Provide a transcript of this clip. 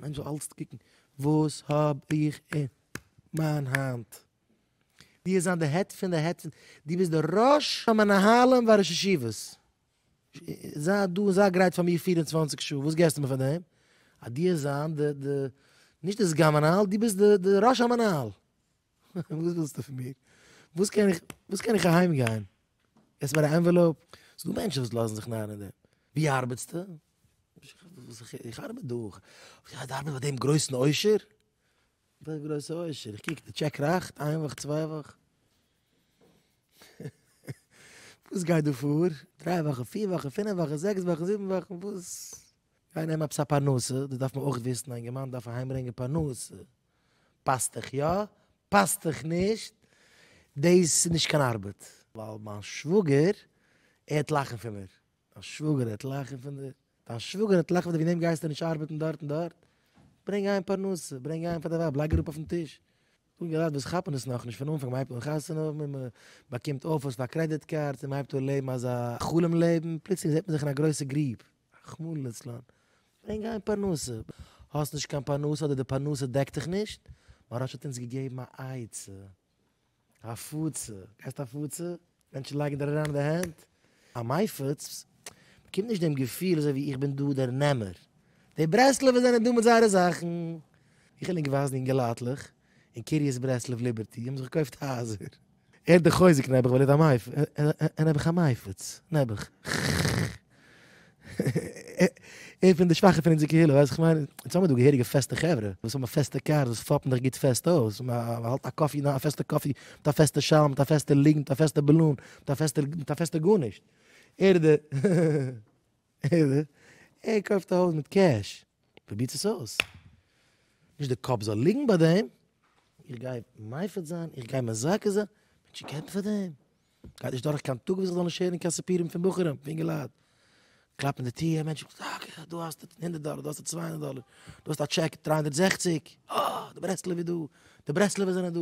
מענטש זאל אלץ קוקן, וואס האב איך אין מיין האנט? דו וועסט זיין די head פון די head פון, דו ביסט די ראש המנהלים והראש ישיבות. זיי דא און זיי גרייט פאר מיר 24 שעה, וואס געסטו מיר פאר דעם? אז דו וועסט זיין די, די, נישט די סגן מנהל, דו ביסט די, די ראש המנהל. וואס ווילסטו פון מיר? וואס קען איך, וואס קען איך אהיים גיין? געסט מיר א envelope? ס'דא מענטשן וואס לאזן זיך נארן אין דעם. ווי ארבעטסטו? איך ארבעט דא. איך ארבעט ביי דעם גרויסן עושר? וועלכע גרויסע עושר? איך קוק, די טשעק רייכט, איין וואך, צוויי וואך. וואס גייט דא פאר? דריי וואכן, פיר וואכן, פינף וואכן, זעקס וואכן, זיבן וואכן, וואס? גיי נעם עפעס א פרנסה, דאס דארף מען אויך וויסן, א אינגערמאן דארף אהיימברענגען פרנסה. פאסט דיך יא, פאסט דיך נישט, דאס איז נישט קיין ארבעט. ווייל מיין שוואגער, ער וועט לאכן פון מיר. דיין שוואגער וועט לאכן פון דיר? דיין שוואגער וועט לאכן פון דיר, וועגן דעם גייסטו נישט ארבעטן דארט און דארט? ברענג אהיים פרנסה, ברענג אהיים פאר די ווייב, לייג אראפ אויפן טיש. ס'דא אינגעלייט וואס כאפן עס נאכנישט פון אנפאנג, מ'הייבט אן חתונה האבן און מ'באקומט offers פאר credit cards און מ'הייבט אן לעבן אזא חלום לעבן, פלוצלינג זעט מען זיך אין א גרויסע גריב, רחמנא לצלן. ברענג אהיים פרנסה. האסט נישט קיין פרנסה אדער די פרנסה דעקט דיך נישט? מוהרא"ש האט אונז געגעבן א עצה. הפצה, גייסט הפצה? מענטשן לייגן דיר אריין אין די הענט. א מפיץ באקומט נישט דעם געפיל אזוי ווי איך בין דא דער נעמער. די ברסלב'ער זענען דא מיט זייערע זאכן. איך וויל ענק ווייזן אינגעלייטלעך אין קרית ברסלב ליבערטי האבן זיך געקויפט הייזער. ער האט די חוזק נעבעך ווייל ער איז א מפיץ, ער נעבעך א מפיץ, נעבעך. ער פון די שוואכע פון אונזער קהילה, ווייסט איך מיין, אונז האמיר דא געהעריגע פעסטע חברה, וואס האבן פעסטע cars, וואס פאפן דיך גוט פעסט אויס, מען האלט א coffee, א פעסטע coffee, מיט א פעסטע שאל, מיט א פעסטע ליגנט, מיט א פעסטע balloon, מיט א פעסטע, מיט א פעסטע גארנישט. ער איז די, ער איז די, ער קויפט א הויז מיט cash, פרובירט עס אויס. נישט די קאפ זאל ליגן ביי דעם, איך גיי מפיץ זיין, איך גיי מזכה זיין, מענטשן געבן פאר דעם. גייט נישט דורך קיין טאג וואס איך זאל נישט הערן קיין סיפורים פון בחורים, פון אינגעלייט. קלאפן די טיר, מענטשן, טאקע, דא האסטו הונדערט דאלער, דא האסטו 200 דאלער, דא האסטו א טשעק 360, אה, די ברסלב איז דא, די ברסלב'ער זענען דא.